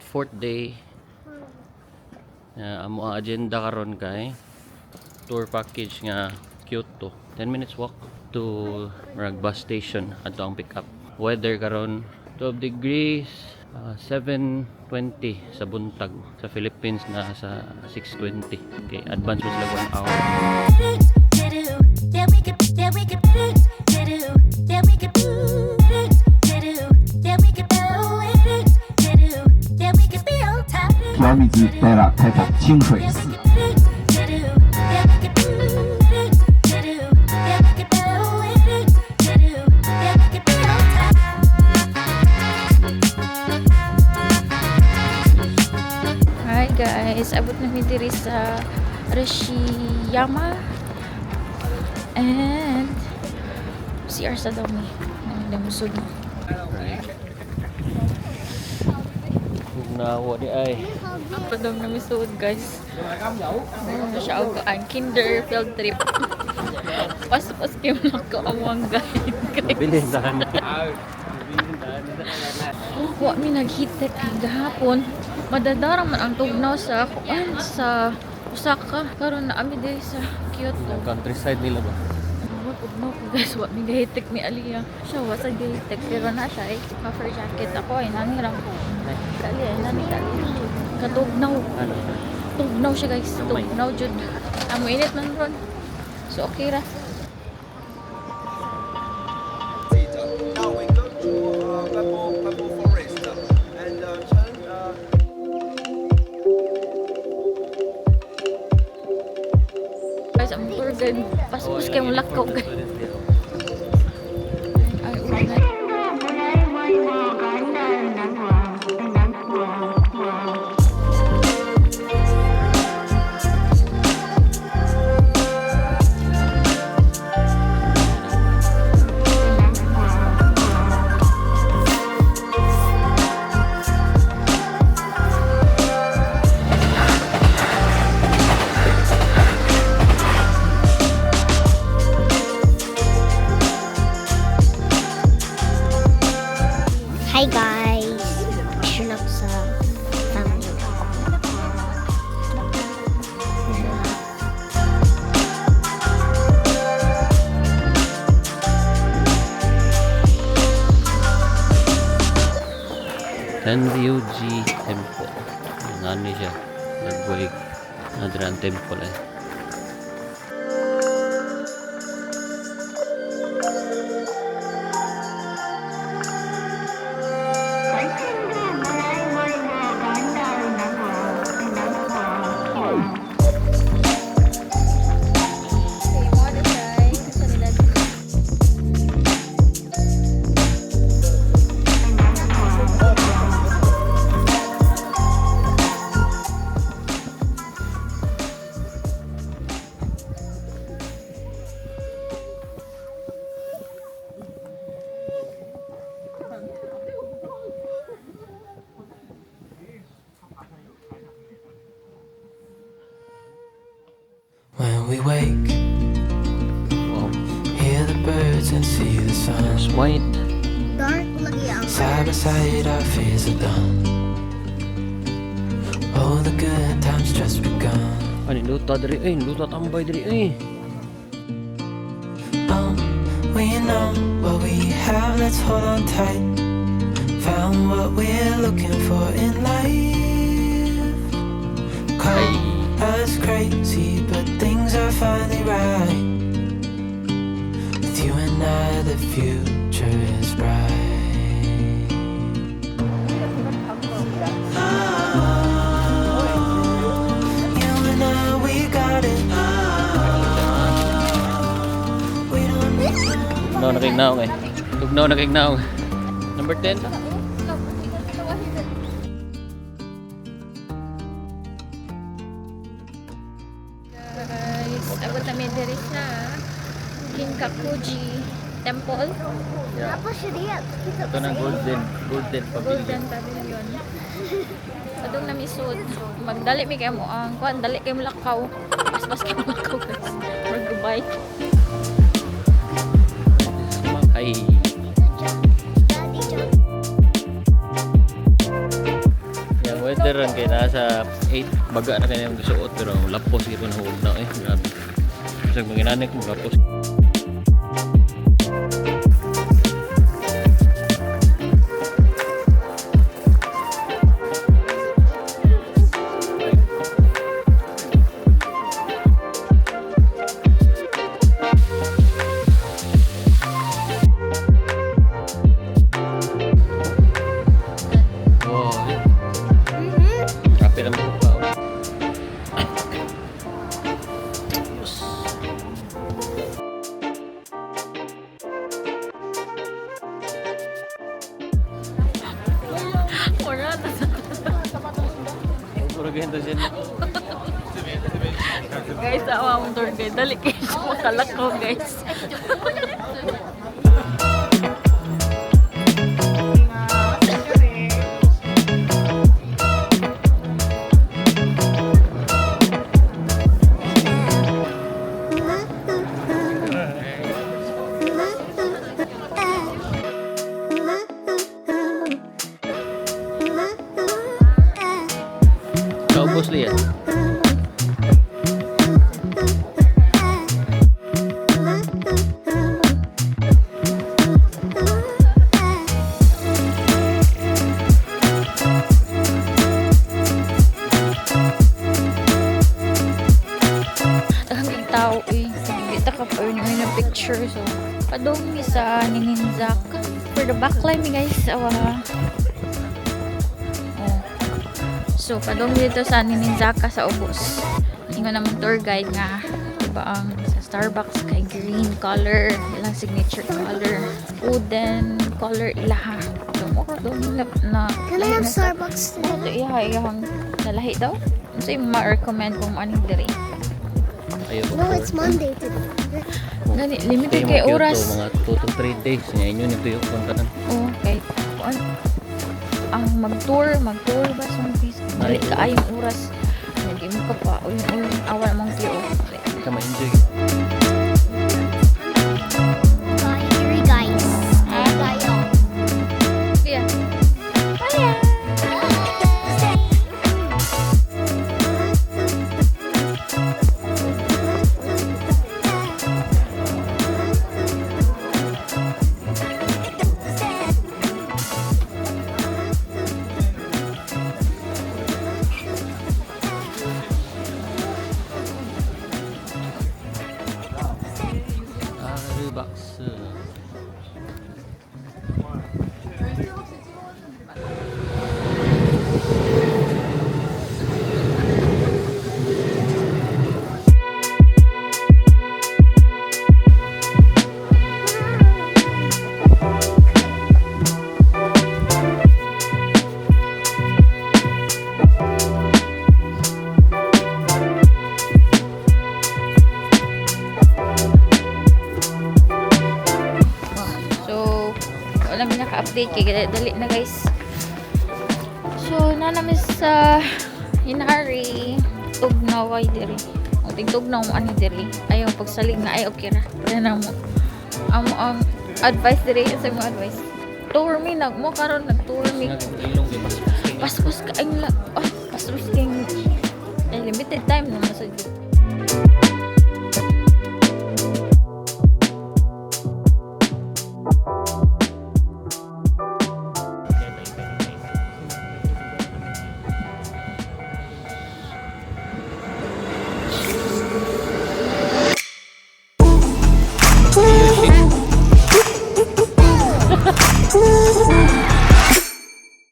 Alright, fourth day. Amo ang agenda karon kay tour package nga Kyoto. 10 minutes walk to murag bus station adto ang pick up. Weather karon 12 degrees, 7:20 sa buntag. Sa Philippines na sa 6:20. Okay, advance mo sila 1 hour. 清水寺 temple 清水寺。 Hi guys, abot namin diri sa Arashiyama and CR sa daw mi. Namusog. Right. Nawa di ay. Apa daw nami suod, guys. Ano siya og ang kinder field trip. Pas-pas kayo na ko ang guide, guys. Bilhin daan. Wa mi naghitek gahapon. Madadara man ang tugnaw sa kuan sa Osaka. Karon na ami diri sa Kyoto. Countryside nila ba? Wa tugnaw ko, guys, wa mi gahitik ni Aliyah. Siya wa sa gahitik pero na siya ay puffer jacket ako ay nani ra. Kali ay nani kali. Katugnaw. Ano? Tugnaw siya, guys. Gamay. Tugnaw jud. Amo init man ron. So okay ra. Now we go to bamboo forest and Chen Guys, ang tour guide paspas kay mo lakaw, guys. Ay, una. Hi guys! Picture na ako sa family ko. Tenryu-ji Temple. Nani siya. Nagbulig. Nadra ang temple eh. Okay, mo na siya. Sa nila. When we wake, Wow. hear the birds and see the sun. There's white. Dark lagi ang Side by side, our fears are done. Oh, the good times just begun. Ano, luta diri eh. Luta tambay diri eh. Oh, we know what we have, let's hold on tight. Found what we're looking for in life. Call Ay. us crazy, but things are finally right. With you and I, the future is bright. Oh, you and I, we got it. Oh, we don't need Tugnaw na kay naong eh. Tugnaw na kay naong. Number 10. Guys, abot namin diri sa Kinkakuji Temple. Yeah. Tapos siya Ito ng golden. Golden pavilion. Golden Pavilion. Padung nami sud. Magdali mi kay mo ang kuan, dali kay mo lakaw. Paspas kay mo lakaw, guys. Mag bike. Ay. Daddy, jump. Yeah. Weather ron kay nasa 8 baga na kay yung gisuot pero lapos gyud na huog na eh. Grabe. Bisag manginanik mo lapos. Wow. Kape naman ko pa. Diyos. Wala na. Puro ganito siya. Guys, awa akong tour guide. Dali kayo siya makalakaw, guys. Kaubos liya. Ang tao eh. Kita ka pa yun yung picture. So, padong mi sa Ninginzaka. For the backline mi guys. Awa. Oh. So, padong dito sa Nininzaka sa Ubos. Ingon naman tour guide nga. Diba ang sa Starbucks kay green color. Ilang signature color. Wooden color ilaha. So, mo doon na, na Can I have Starbucks Ito today? iha iyang nalahi daw. Unsa yung ma-recommend kung anong diri? Ayaw ko. No, it's Monday today. Gani, limited kay oras. Mga 2 to 3 days. Nga inyo nito yung kung tanan. Oh, kay kuan ang mag-tour, mag-tour ba sa bis? Dali kaayong oras. Hindi mo ka pa uy uy awa mong tiyo. Ka ma-enjoy. Bye, here guys. Ah. Bye. Yeah. Bye. Starbucks. So, wala mi naka-update kay dali na guys. So, na namin sa Hinari tugnaw ay diri. O tigtugnaw mo ani diri. Ayaw pagsalig na ay okay ra. Pero na mo. Amo ang advice diri sa mo advice. Tour mi nag mo karon nag-tour mi. Ilong kay paspas. Paspas ka ang la oh, paspas king eh, limited time naman sa